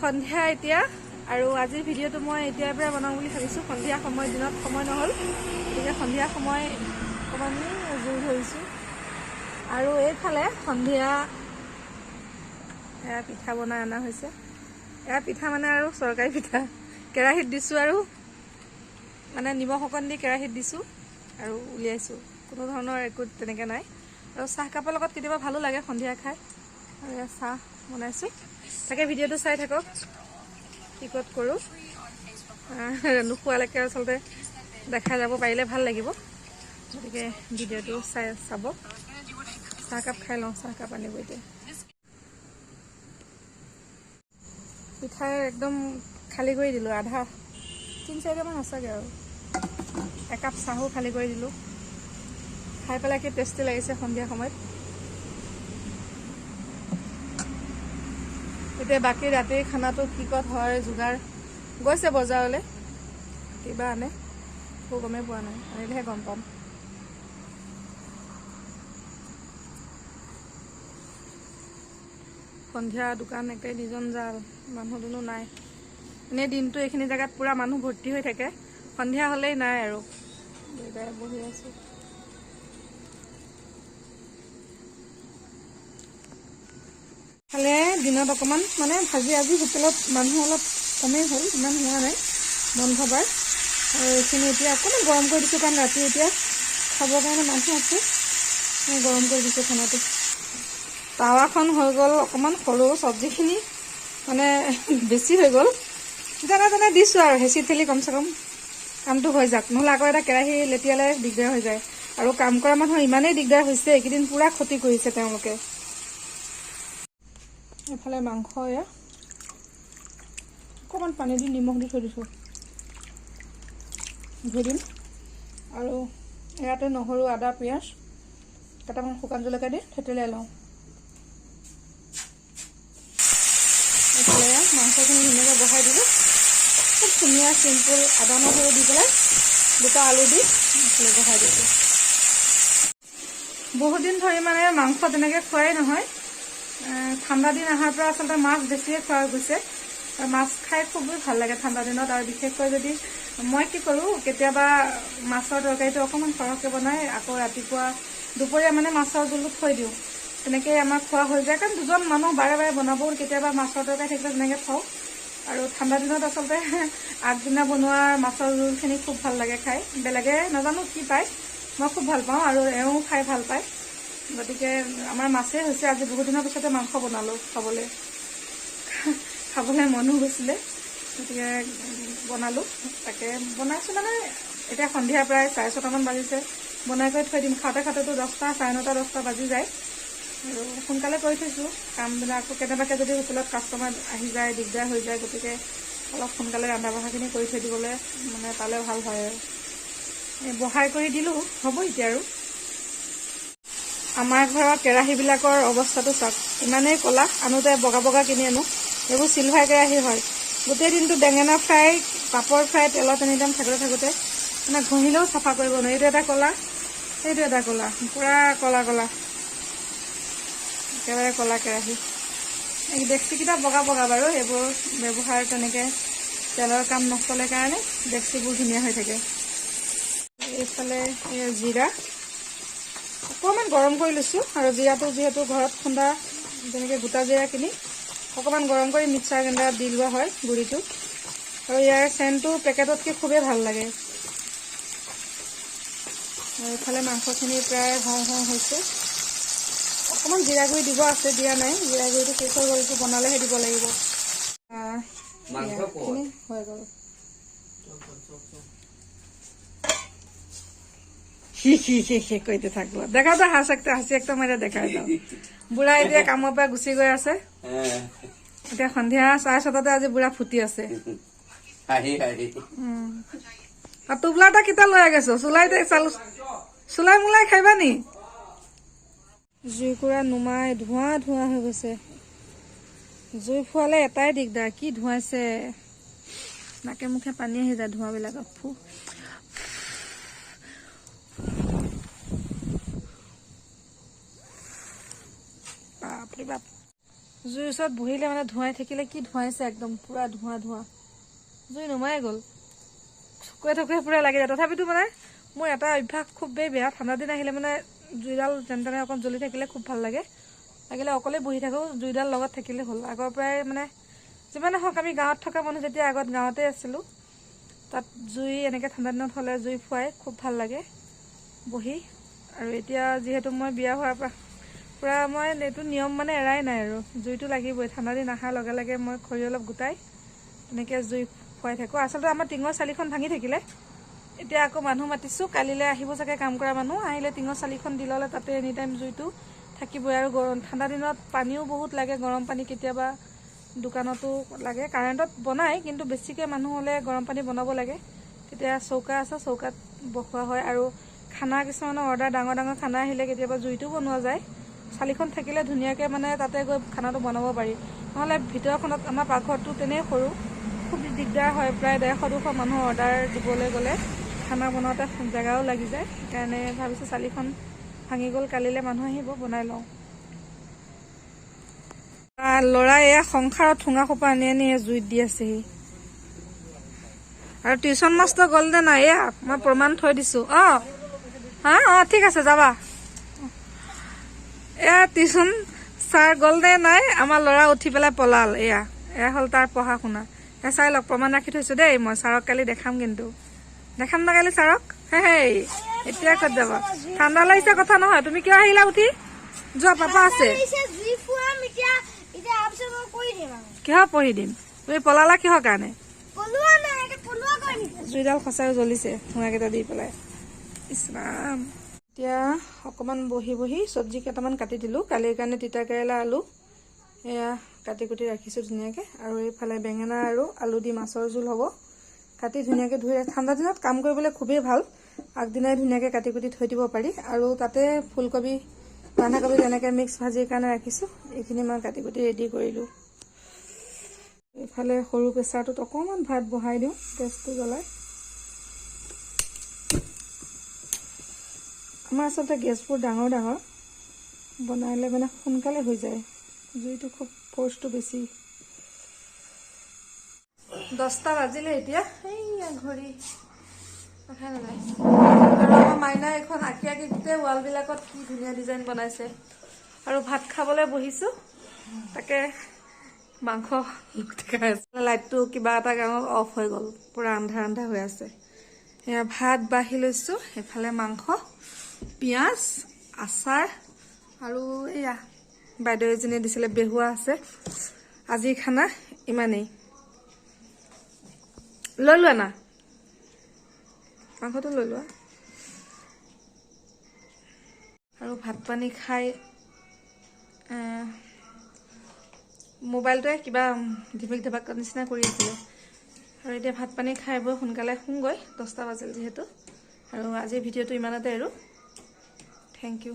সন্ধিয়া এতিয়া আৰু আজিৰ ভিডিঅ'টো মই এতিয়াৰ পৰা বনাম বুলি ভাবিছোঁ। সন্ধিয়া সময়, দিনত সময় নহ'ল, গতিকে সন্ধিয়া সময় অকণমান জোৰ ধৰিছোঁ। আৰু এইফালে সন্ধিয়া এয়া পিঠা বনাই অনা হৈছে। এয়া পিঠা মানে আৰু চৰকাৰী পিঠা, কেৰাহীত দিছোঁ আৰু মানে নিমখ অকণ দি কেৰাহীত দিছোঁ আৰু উলিয়াইছোঁ, কোনো ধৰণৰ একো তেনেকৈ নাই। আৰু চাহকাপৰ লগত কেতিয়াবা ভালো লাগে সন্ধিয়া খাই। আৰু এয়া চাহ বনাইছোঁ, তাকে ভিডিঅ'টো চাই থাকক কি ক'ত কৰোঁ। নোখোৱালৈকে আচলতে দেখা যাব পাৰিলে ভাল লাগিব, গতিকে ভিডিঅ'টো চাই চাব। চাহকাপ খাই লওঁ, চাহকাপ আনিব এতিয়া। পিঠাই একদম খালী কৰি দিলোঁ, আধা 3-4টামান আছেগৈ আৰু। একাপ চাহো খালী কৰি দিলোঁ। খাই পেলাই কি টেষ্টি লাগিছে সন্ধিয়া সময়ত। এতিয়া বাকী ৰাতিৰ খানাটো কি ক'ত হয় যোগাৰ গৈছে বজাৰলৈ, কিবা আনে একো গমেই পোৱা নাই, আনিলেহে গম পাম। সন্ধিয়া দোকান একে নিজন জাল, মানুহ দুনো নাই। এনেই দিনটো এইখিনি জেগাত পূৰা মানুহ ভৰ্তি হৈ থাকে, সন্ধিয়া হ'লেই নাই আৰু। দুয়োটাই বহি আছোঁ। খালে দিনত অকণমান মানে ভাজি, আজি হোটেলত মানুহ অলপ কমেই হ'ল, ইমান হোৱা নাই বন্ধ বাৰ। আৰু এইখিনি এতিয়া অকণমান গৰম কৰি দিছোঁ, কাৰণ ৰাতি এতিয়া খাবৰ কাৰণে মানুহ আছে, গৰম কৰি দিছোঁ খানাটো। তাৱাখন হৈ গ'ল অকণমান সৰু, চব্জিখিনি মানে বেছি হৈ গ'ল, যেনে তেনে দিছোঁ আৰু হেঁচি ঠেলি কমচে কম কামটো হৈ যাওক, নহ'লে আকৌ এটা কেৰাহী লেটিয়ালে দিগদাৰ হৈ যায়। আৰু কাম কৰা মানুহৰ ইমানেই দিগদাৰ হৈছে, এইকেইদিন পূৰা ক্ষতি কৰিছে তেওঁলোকে। এইফালে মাংস এয়া অকণমান পানী দি নিমখ দি থৈ দিছোঁ, ধুই দিম। আৰু ইয়াতে নহৰু আদা পিঁয়াজ কেইটামান শুকান জলকীয়া দি থেতেলিয়াই লওঁ। এইফালে মাংসখিনি ধুনীয়াকৈ বহাই দিলোঁ, খুব ধুনীয়া চিম্পুল আদা নহৰু দি পেলাই দুটা আলু দি এইফালে বহাই দিছোঁ। বহুত দিন ধৰি মানে মাংস তেনেকৈ খোৱাই নহয়। ঠাণ্ডা দিন অহাৰ পৰা আচলতে মাছ বেছিয়ে খোৱা গৈছে। মাছ খাই খুবেই ভাল লাগে ঠাণ্ডা দিনত। আৰু বিশেষকৈ যদি মই কি কৰোঁ, কেতিয়াবা মাছৰ তৰকাৰীটো অকণমান সৰহকৈ বনাই আকৌ ৰাতিপুৱা দুপৰীয়া মানে মাছৰ জোলটো থৈ দিওঁ, তেনেকেই আমাৰ খোৱা হৈ যায়। কাৰণ দুজন মানুহ বাৰে বাৰে বনাবও, কেতিয়াবা মাছৰ তৰকাৰী থাকিলে তেনেকৈ থওঁ। আৰু ঠাণ্ডা দিনত আচলতে আগদিনা বনোৱা মাছৰ জোলখিনি খুব ভাল লাগে খাই। বেলেগে নাজানো কি পায়, মই খুব ভাল পাওঁ আৰু এওঁ খাই ভাল পায়। গতিকে আমাৰ মাছেই হৈছে। আজি বহুত দিনৰ পিছতে মাংস বনালোঁ, খাবলৈ খাবলৈ মনো গৈছিলে, গতিকে বনালোঁ। তাকে বনাইছোঁ মানে এতিয়া সন্ধিয়া প্ৰায় 6:30মান বাজিছে, বনাই কৰি থৈ দিম। খাওঁতে খাওঁতেতো 10টা 9:30 10টা বাজি যায়। আৰু সোনকালে কৰি থৈছোঁ কামবিলাক, আকৌ কেনেবাকৈ যদি হোটেলত কাষ্টমাৰ আহি যায় দিগদাৰ হৈ যায়, গতিকে অলপ সোনকালে ৰন্ধা বঢ়াখিনি কৰি থৈ দিবলৈ মানে পালে ভাল হয় আৰু। এই বহাই কৰি দিলোঁ, হ'ব এতিয়া। আৰু আমাৰ ঘৰৰ কেৰাহীবিলাকৰ অৱস্থাটো চাওক, ইমানেই ক'লা, আনোতে বগা বগা কিনি আনো, এইবোৰ চিলভাৰ কেৰাহী হয়। গোটেই দিনটো বেঙেনা ফ্ৰাই পাপৰ ফ্ৰাই তেলত এনি টাইম থাকোঁতে থাকোঁতে মানে ঘঁহিলেও চাফা কৰিব নোৱাৰি। এইটো এটা ক'লা, এইটো এটা ক'লা, পূৰা ক'লা ক'লা, একেবাৰে ক'লা কেৰাহী। এই ডেক্সিকেইটা বগা বগা বাৰু, এইবোৰ ব্যৱহাৰ তেনেকৈ তেলৰ কাম নচলে কাৰণে ডেক্সিবোৰ ধুনীয়া হৈ থাকে। এইফালে জিৰা অকণমান গৰম কৰি লৈছোঁ। আৰু জিৰাটো যিহেতু ঘৰত খুন্দা তেনেকৈ গোটা জিৰা কিনি অকণমান গৰম কৰি মিক্সাৰ গ্ৰাইণ্ডাৰত দি লোৱা হয় গুড়িটো। আৰু ইয়াৰ চেণ্টটো পেকেটতকৈ খুবেই ভাল লাগে। আৰু এইফালে মাংসখিনি প্ৰায় হওঁ হওঁ হৈছে। অকণমান জিৰা গুড়ি দিব আছে, দিয়া নাই, জিৰা গুড়িটো শেষ হৈ গ'ল, এইটো বনালেহে দিব লাগিব। হৈ গ'ল। হি হি হি হি কৈতে থাকলো, দেখাও তো হাসি একটা, হাসি একটা মাৰি দেখাই দাও। বুঢ়া এতিয়া কামৰ পৰা গুচি গৈ আছে। এতিয়া সন্ধিয়া 6:30তে আজি বুঢ়া ফুটি আছে। আৰু টোপলা এটা কিতা লৈ গৈছো, চুলাই চুলাই মোলাই খাইবা নি? জুইকুৰা নুমাই ধোঁৱা ধোঁৱা হৈ গৈছে। জুই ফুৱালে এটাই দিগদাৰ, কি ধোঁৱাইছে, নাকে মুখে পানী আহি যায় ধোঁৱাবিলাকক। ফু বাপৰে বাপ। জুইৰ ওচৰত বহিলে মানে ধোঁৱাই থাকিলে কি ধোঁৱাইছে একদম পুৰা ধোঁৱা ধোঁৱা, জুই নুমাই গ'ল, থুকুৱে থুকুৱে পুৰা লাগি যায়। তথাপিতো মানে মোৰ এটা অভ্যাস খুবেই বেয়া, ঠাণ্ডা দিন আহিলে মানে জুইডাল যেনে তেনে অকণ জ্বলি থাকিলে খুব ভাল লাগে, লাগিলে অকলেই বহি থাকোঁ, জুইডাল লগত থাকিলে হ'ল। আগৰ পৰাই মানে যিমানে হওক আমি গাঁৱত থকা মানুহ, যেতিয়া আগত গাঁৱতে আছিলোঁ, তাত জুই এনেকৈ ঠাণ্ডা দিনত হ'লে জুই ফুৱাই খুব ভাল লাগে বহি। আৰু এতিয়া যিহেতু মই বিয়া হোৱাৰ পৰা পূৰা মই এইটো নিয়ম মানে এৰাই নাই আৰু, জুইটো লাগিবই। ঠাণ্ডা দিন অহাৰ লগে লগে মই খৰি অলপ গোটাই তেনেকৈ জুই ফুৱাই থাকোঁ। আচলতে আমাৰ টিঙৰ চালিখন ভাঙি থাকিলে, এতিয়া আকৌ মানুহ মাতিছোঁ, কালিলৈ আহিব চাগে কাম কৰা মানুহ, আহিলে টিঙৰ চালিখন দি ল'লে তাতে এনি টাইম জুইটো থাকিবই। আৰু গৰম ঠাণ্ডা দিনত পানীও বহুত লাগে, গৰম পানী কেতিয়াবা দোকানতো লাগে, কাৰেণ্টত বনায় কিন্তু বেছিকৈ মানুহ হ'লে গৰম পানী বনাব লাগে, তেতিয়া চৌকা আছে, চৌকাত বসোৱা হয়। আৰু খানা কিছুমানৰ অৰ্ডাৰ, ডাঙৰ ডাঙৰ খানা আহিলে কেতিয়াবা জুইটো বনোৱা যায়। চালিখন থাকিলে ধুনীয়াকৈ মানে তাতে গৈ খানাটো বনাব পাৰি, নহ'লে ভিতৰখনত আমাৰ পাকঘৰটো তেনেই সৰু, খুব দিগদাৰ হয়। প্ৰায় 150-200 মানুহ অৰ্ডাৰ দিবলৈ গ'লে খানা বনাওঁতে জেগাও লাগি যায়, সেইকাৰণে ভাবিছোঁ চালিখন ভাঙি গ'ল, কালিলৈ মানুহ আহিব, বনাই লওঁ। ল'ৰাই এয়া সংসাৰত ঠোঙা সোপা আনি আনি জুইত দি আছেহি। আৰু টিউচন মাষ্টৰ গ'ল নে নাই? এয়া মই প্ৰমাণ থৈ দিছোঁ। অঁ হা, অঁ ঠিক আছে যাবা। এয়া টিউচন ছাৰ গ'ল নে নাই? আমাৰ ল'ৰা উঠি পেলাই পলাল। এয়া এয়া হ'ল তাৰ পঢ়া শুনা। এয়া চাই লওক, প্ৰমাণ ৰাখি থৈছোঁ দেই মই, ছাৰক কালি দেখাম, কিন্তু দেখাম না কালি ছাৰক। হেই এতিয়া ক'ত যাবা? ঠাণ্ডা লাগিছে কথা নহয়, তুমি কিয় আহিলা উঠি? যোৱা, পাপা আছে। কিহৰ পঢ়ি দিম? তুমি পলালা কিহৰ কাৰণে? জুইডাল সঁচাই জ্বলিছে ধোঁৱাকেইটা দি পেলাই, ইছৰাম। এতিয়া অকণমান বহি বহি চব্জি কেইটামান কাটি দিলোঁ কালিৰ কাৰণে। তিতা কেৰেলা আলু এয়া কাটি কুটি ৰাখিছোঁ ধুনীয়াকৈ। আৰু এইফালে বেঙেনা আৰু আলু দি মাছৰ জোল হ'ব, কাটি ধুনীয়াকৈ ধুই। ঠাণ্ডা দিনত কাম কৰিবলৈ খুবেই ভাল, আগদিনাই ধুনীয়াকৈ কাটি কুটি থৈ দিব পাৰি। আৰু তাতে ফুলকবি বন্ধাকবি তেনেকৈ মিক্স ভাজিৰ কাৰণে ৰাখিছোঁ। এইখিনি মই কাটি কুটি ৰেডি কৰিলোঁ। এইফালে সৰু প্ৰেছাৰটোত অকণমান ভাত বহাই দিওঁ, গেছটো জ্বলাই। আমাৰ আচলতে গেছবোৰ ডাঙৰ ডাঙৰ, বনালে মানে সোনকালে হৈ যায়, জুইটো খুব ফ'ৰ্চটো বেছি। 10টা বাজিলে এতিয়া, এইয়া ঘড়ী দেখাই নাযায়। আৰু আমাৰ মাইনা এইখন আঁকি আঁকি গোটেই ৱালবিলাকত কি ধুনীয়া ডিজাইন বনাইছে। আৰু ভাত খাবলৈ বহিছোঁ, তাকে মাংস দেখাই আছে। লাইটটো কিবা এটা কাৰণত অফ হৈ গ'ল, পূৰা আন্ধাৰ আন্ধাৰ হৈ আছে। এয়া ভাত বাঢ়ি লৈছোঁ, এইফালে মাংস, পিঁয়াজ, আচাৰ আৰু এয়া বাইদেউ এজনীয়ে দিছিলে বেহুৱা আছে। আজিৰ খানা ইমানেই। লৈ লোৱা না মাংসটো লৈ লোৱা। আৰু ভাত পানী খাই মোবাইলটোৱে কিবা ধিমিক ধাবাক নিচিনা কৰি আছিলে। আৰু এতিয়া ভাত পানী খাই বৈ সোনকালে শুমগৈ, 10টা বাজিল যিহেতু। আৰু আজিৰ ভিডিঅ'টো ইমানতে আৰু। Thank you.